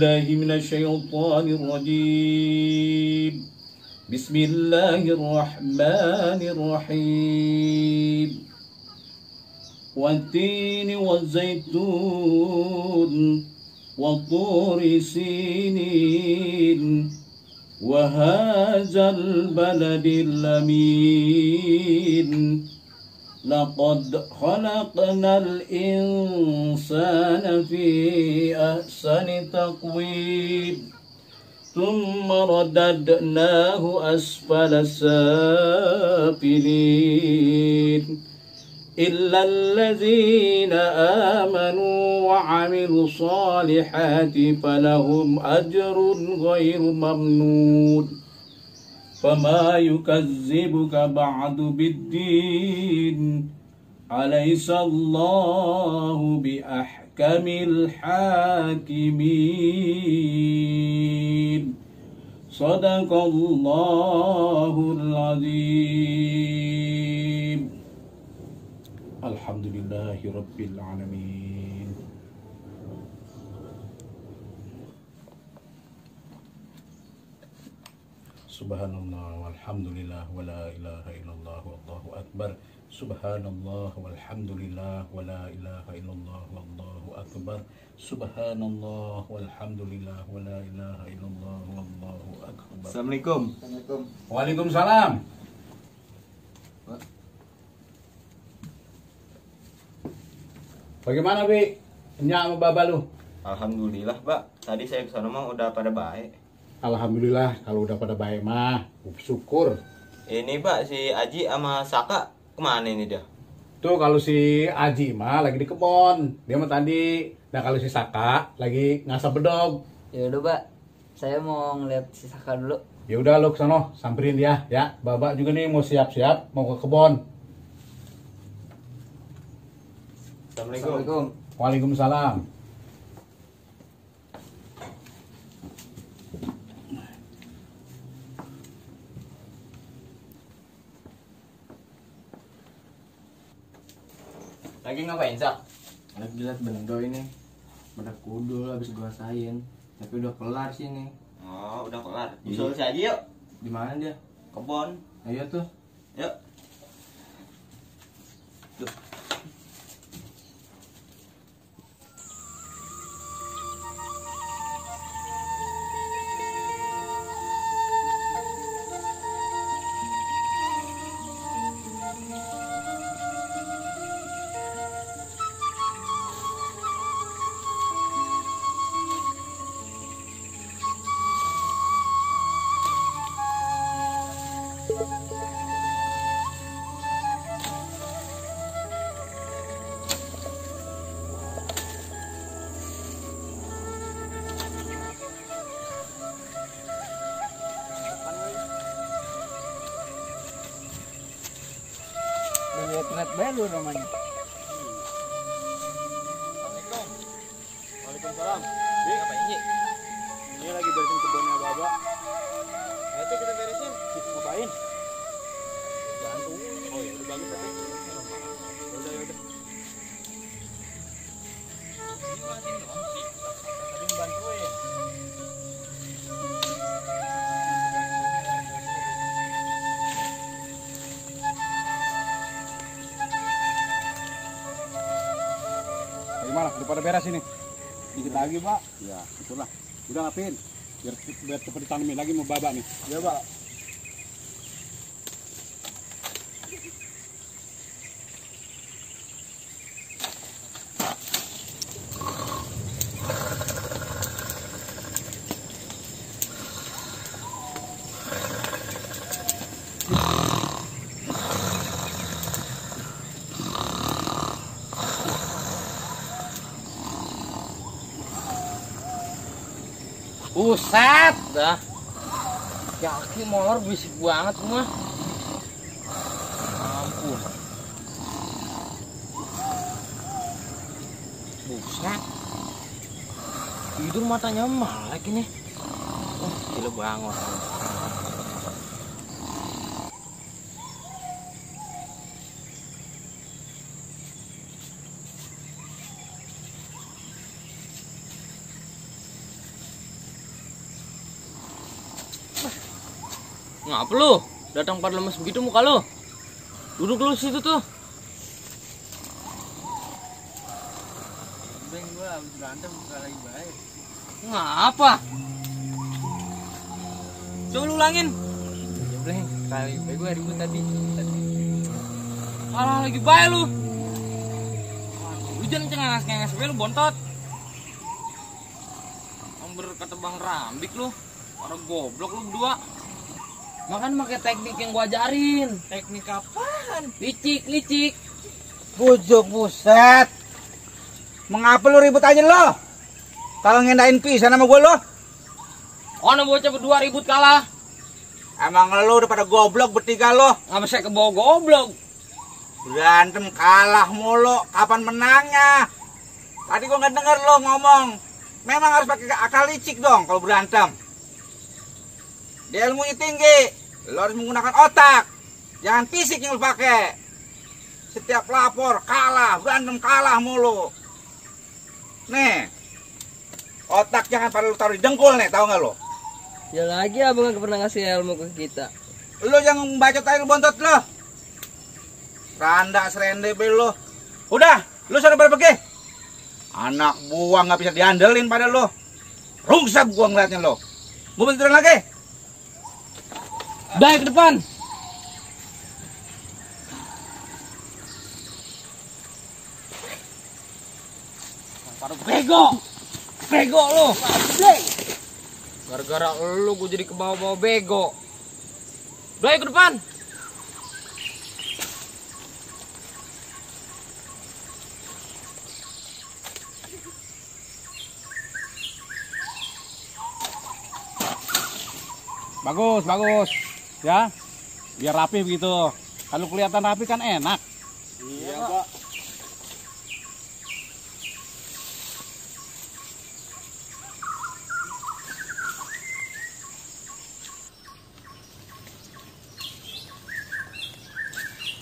بالله من الشيطان الرجيم بسم الله الرحمن الرحيم والتين والزيتون وطور سينين وهذا البلد الأمين لقد خلقنا الإنسان في أحسن تقويم ثم رددناه أسفل سافلين إلا الذين آمنوا وعملوا الصالحات فلهم أجر غير ممنون فما يكذبك بعد بالدين أليس الله بأحكم الحاكمين صدق الله العظيم الحمد لله رب العالمين. Subhanallah walhamdulillah wala ilaha illallah wallahu akbar. Subhanallah walhamdulillah wala ilaha illallah wallahu akbar. Subhanallah walhamdulillah wala ilaha illallah wallahu akbar. Assalamualaikum. Waalaikumsalam. Bagaimana Bi? Nya sama Baba lu? Alhamdulillah, Pak. Tadi saya kesana mah udah pada baik. Alhamdulillah kalau udah pada baik mah, syukur. Ini Pak, si Aji sama Saka kemana ini dia? Tuh kalau si Aji mah lagi di kebon, dia mah tadi. Nah kalau si Saka lagi ngasap bedog. Ya udah Pak, saya mau ngeliat si Saka dulu. Ya udah lu kesana samperin dia ya. Baba juga nih mau siap-siap mau ke kebon. Assalamualaikum. Waalaikumsalam. Lagi ngapain, Sak? Lagi liat bendo ini. Bedak kudul habis gua rasain. Tapi udah kelar sih ini. Oh, udah kelar. Iya. Susul si Aji yuk. Di mana dia? Kebon. Ayo tuh. Yuk. Tuh. Lihat baru namanya. Assalamualaikum. Waalaikumsalam. Bi, ngapain Ji? Ini lagi beresin kebunnya Baba. Ayo tuh kita beresin. Ngapain? Bantu. Oh ya, udah bagus tapi. Udah, udah. Tadi bantuin. Gimana? Udah pada beres ini? Dikit lagi, Pak. Ya, itulah. Udah ngapain? Biar cepat ditanemin lagi mau Baba nih. Ya, Pak. Buset dah. Kaki molor bisik banget semua. Ampun. Buset. Tidur matanya melek ini. Gila banget. Ngapa lu? Datang pada lemes begitu muka lu. Duduk dulu situ tuh. Beng gua habis berantem bukan lagi baik. Ngapa? Coba lu ulangin. Beng, kali baik gua ribut tadi. Alah lagi baik lu. Lu jangan cengenges-cengenges lu bontot. Berkata Bang Rambik lu, para goblok lu berdua. Makan pakai teknik yang gua ajarin. Teknik apaan? Licik. Bujuk buset. Mengapa lu ribut aja lo? Kalau ngendain pisan sama gue lo? Ono bocah berdua ribut kalah. Emang lu udah pada goblok bertiga lo? Ngapa saya kebawa goblok? Berantem kalah mulu. Kapan menangnya? Tadi gua nggak denger lo ngomong. Memang harus pakai akal licik dong kalau berantem. Dia ilmunya tinggi. Lo harus menggunakan otak. Jangan fisik yang lo pakai. Setiap lapor kalah, berantem kalah mulu. Nih, otak jangan pada lu taruh di dengkul nih, tahu nggak lo? Ya lagi abang gak pernah ngasih ilmu ke kita. Lo yang baca tayo bontot lo. Randa serende bel lo. Udah, lo sana pergi. Anak buah nggak bisa diandelin pada lo. Rungsap gua ngeliatnya lo. Mau benturan lagi? Udah ke depan. Para bego lo. Gara-gara lu gue jadi kebawa-bawa bego. Udah ke depan. Bagus. Ya. Biar rapi begitu. Kalau kelihatan rapi kan enak. Iya, Pak.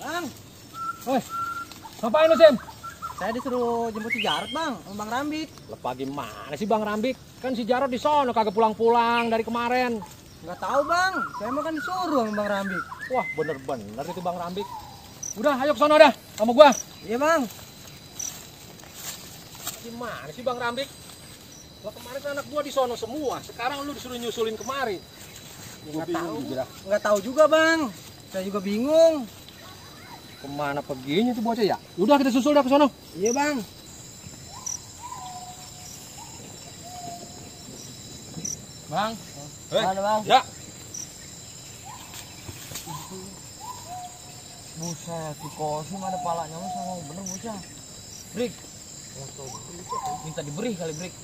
Bang. Woi. Ngapain lu, Sim? Saya disuruh jemput si Jarot, Bang, sama Bang Rambik. Lepas gimana sih Bang Rambik? Kan si Jarot di sono kagak pulang-pulang dari kemarin. Nggak tahu, Bang. Saya mah kan disuruh sama Bang Rambik. Wah, bener-bener itu Bang Rambik. Udah, ayo ke sono dah sama gua. Iya, Bang. Gimana sih Bang Rambik? Lah kemarin kan anak gua di sono semua. Sekarang lu disuruh nyusulin kemari. Nggak tahu. Nggak tahu juga, Bang. Saya juga bingung. Kemana perginya tuh bocah ya? Udah kita susul dah ke sono. Iya, Bang. Bang. Mana, Bang? Ya. Buset, si Kosim ada palanya lu sama bener bocah. Brik. Minta diberi kali Brik.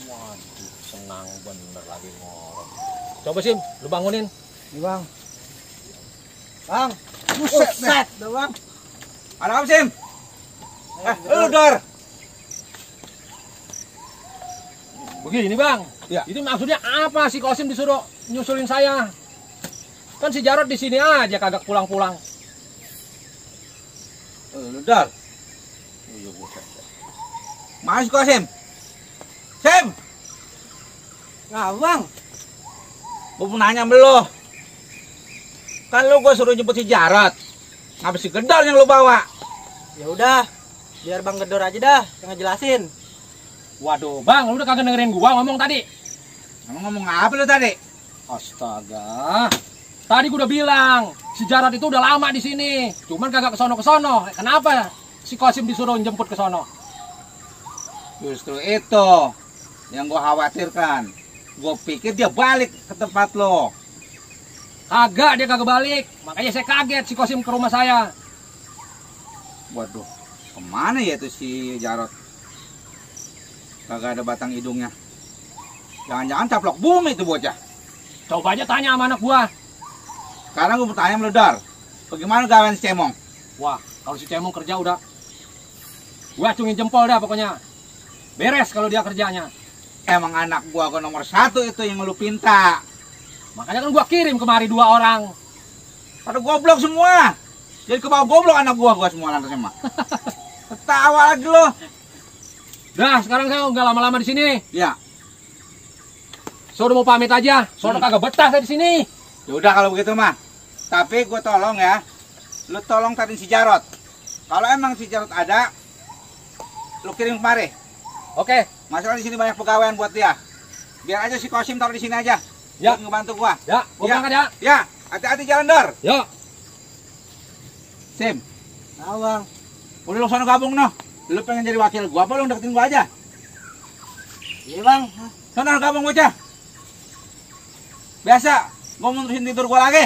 Waduh, senang bener lagi ngorok. Coba Sim, lu bangunin. Iya, Bang. Bang. Buset, Udah, Bang. Ada apa Sim? Lu Dor. Begini Bang, ya. Itu maksudnya apa si Kosim disuruh nyusulin saya? Kan si Jarot di sini aja kagak pulang-pulang. Lu Dor. Mas Kosim. Sim. Nah, Bang. Gua mau nanya sama lu. Kan lu gua suruh jemput si Jarot. Ngapa si Gedor yang lu bawa? Ya udah, biar Bang Gedor aja dah yang ngejelasin. Waduh, Bang, lu udah kagak dengerin gua ngomong tadi. Emang ngomong apa lu tadi? Astaga. Tadi gua udah bilang, si Jarot itu udah lama di sini. Cuman kagak kesono-kesono. Kenapa si Kosim disuruh jemput ke sono? Justru itu yang gua khawatirkan. Gua pikir dia balik ke tempat lo. Kagak, dia kagak balik. Makanya saya kaget si Kosim ke rumah saya. Waduh, kemana ya itu si Jarot? Kagak ada batang hidungnya. Jangan-jangan caplok bumi itu bocah. Coba aja tanya sama anak gua. Sekarang gua bertanya sama lu Dar. Bagaimana gawean si Cemong? Wah, kalau si Cemong kerja udah gua acungin jempol dah pokoknya. Beres kalau dia kerjanya. Emang anak gua nomor 1 itu yang lu pinta. Makanya kan gua kirim kemari 2 orang. Pada goblok semua. Jadi kebawa goblok anak gua semua lantasnya mah. Ketawa lagi lo. Dah, sekarang saya nggak lama-lama di sini. Ya. Saya udah mau pamit aja. Soalnya kagak betah saya di sini. Ya udah kalau begitu mah. Tapi gue tolong ya. Lu tolong tadi si Jarot. Kalau emang si Jarot ada, lu kirim kemari. Oke. Masalah di sini banyak pegawaian buat dia. Biar aja si Kosim taruh di sini aja. Ya. Buat ngebantu gua. Ya, gua berangkat ya. Ya, hati-hati jalan Dor. Yuk. Sim. Bang. Udah lu sono gabung noh. Lu pengen jadi wakil gua apa lu deketin gua aja? Iya bang. Sono gabung bocah. Biasa, gua mau terusin tidur gua lagi.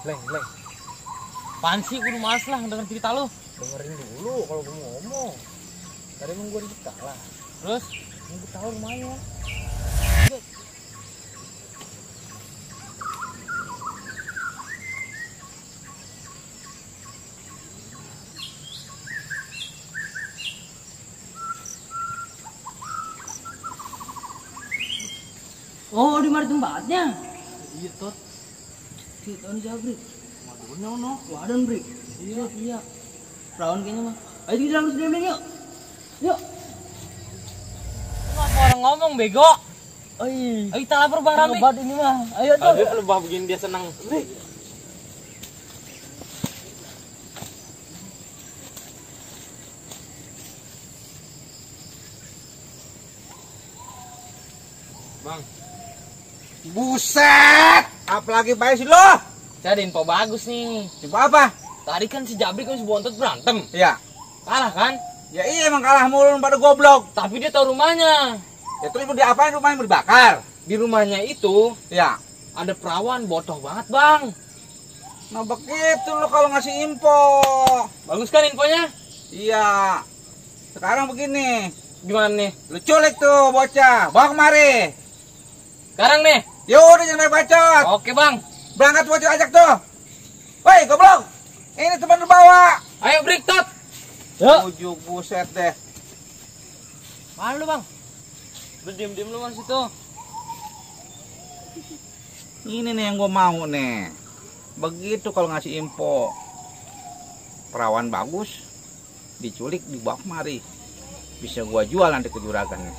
Leng. Apaan sih, gue udah males lah denger cerita lu. Dengerin dulu kalau gue mau ngomong. Tadi emang gue ribet kalah. Terus, gue tahu rumahnya. Oh, di mana tempatnya? Iya, Tot. Kita on Jabrik. Waduh, no. Wadon, Brik. Iya. Perawan kayaknya mah. Ayo kita langsung diem yuk. Yuk. Ngapa orang ngomong, bego? Oi. Ayo kita lapar bang Rami. Obat ini mah. Ayo tuh. Ayo, lebah begini dia senang. Bang, Buset! Apalagi baik sih lo? saya ada info bagus nih. Coba apa? Tadi kan si Jabrik sama si Bontot berantem. Iya. Kalah kan? Ya iya emang kalah mulu pada goblok. Tapi dia tahu rumahnya. Ya terus mau diapain rumahnya mau dibakar? Di rumahnya itu Ya. ada perawan bodoh banget, Bang. Nah begitu lo kalau ngasih info. Bagus kan infonya? Iya. Sekarang begini. Gimana nih? Lu culik tuh bocah. Bawa kemari. Sekarang nih. Yaudah jangan banyak bacot. Oke, Bang. Berangkat bocah ajak tuh. Woi goblok. Ini teman lu bawa. Ayo break tot. Yuk. Ujuk buset deh. Mana lu, Bang? Lu diem-diem lu Bang situ. Ini nih yang gue mau nih. Begitu kalau ngasih info. Perawan bagus. Diculik dibawa kemari. Bisa gua jual nanti ke juragan nih.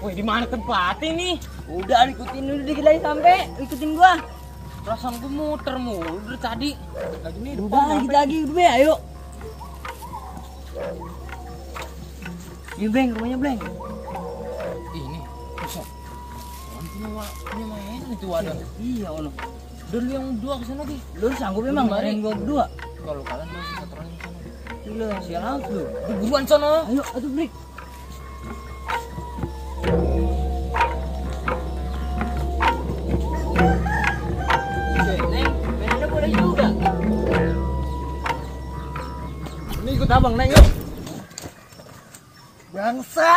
Woi, di mana tempatnya nih? Udah ikutin dulu dikit lagi sampai. Ikutin gua. Perasaan gue muter mulu dari tadi. Lagi nih depan. Udah dikit lagi udah ayo. Ini Bleng, rumahnya Bleng. Ini, pusat. Punya mainan itu wadah. Iya, ono. Udah lu yang berdua kesana di. Lu sanggup emang Gimana? ngarahin gua berdua? Kalau kalian masih keterangan di sana. Lu sialan lu. Di buruan sono. Ayo, atuh break. Neng, bedanya boleh juga. Ini ikut abang neng yuk. Bangsa.